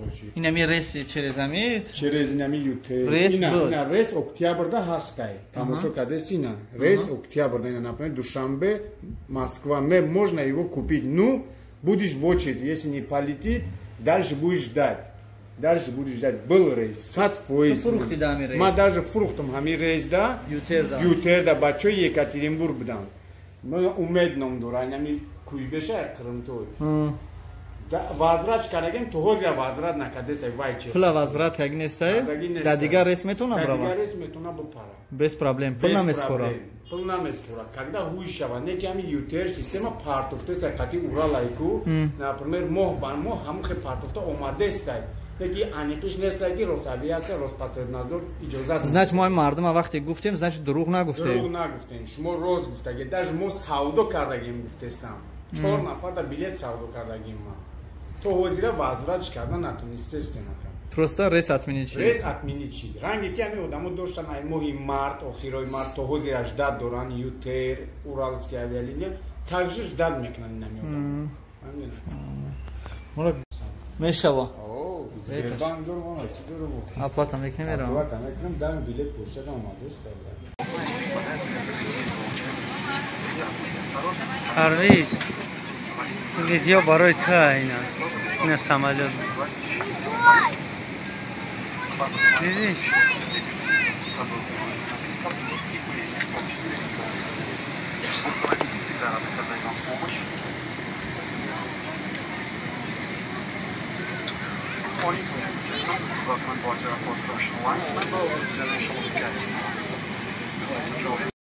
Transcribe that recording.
бошӣ. Инами рейс через ами? Через инами ЮТР. Рейс ина, буд. Ина рейс октябрда ҳастай. Тамошо кардеси ина. Рейс октябрда ина, например, Душанбе, Москва. Можно его купить. Ну, будешь в очереди, если не полетит, дальше будешь ждать. Дальше будешь ждать. Был рейс, 100%. Ту фурӯхти да ҳами рейс? Ма даже фурӯхтам ҳами рейс да. ЮТР да. ЮТР да бачаи Екатеринбург будам. Ман Умед ном дора, инами Куйбеша Қирымтой. Возврат кардагем, то ҳозир возврат накардесай вай че. Пула возврат кардаги нестай? Кардаги нестай. Дар дигар рейс метавонам Дар равам? дигар рейс метавонам бипарам. Без проблем, пул Без намеспорам. проблем. Пул намеспора. Когда ҳуй шава, не ки ҳами ЮТР система партофтесай қати Уралайку, например, моҳ ба моҳ ҳамон хе партофта омадестай. Леки аниқиш нестай ки Росавиатсия, Роспотребнадзор иҷозат Значит, мо мардума вақте гуфтем, значит, дурӯғ нагуфтем. Дурӯғ нагуфтем. Шумо рост гуфтагед. Даже мо савдо кардагем гуфтестам. 4 нафар да билет савдо кардагем ма. То ҳозира возвратш карда натонистестем ака. Просто рейс отменить шид. Рейс отменить шид. Ранге ки ҳами одамо доштан ай моҳи март, охирои март то ҳозира ждать доранд ЮТР, Уралские авиалиния, также ждать мекунанд инами одамо. Моро мешава. О, Сбербанк дорум, ама чӣ дорум? Оплата мекунем мерам. Оплата мекунем, дан билет почтада омадест. Парвиз, видео барои ту ина. Ина самолёт. Дидӣ?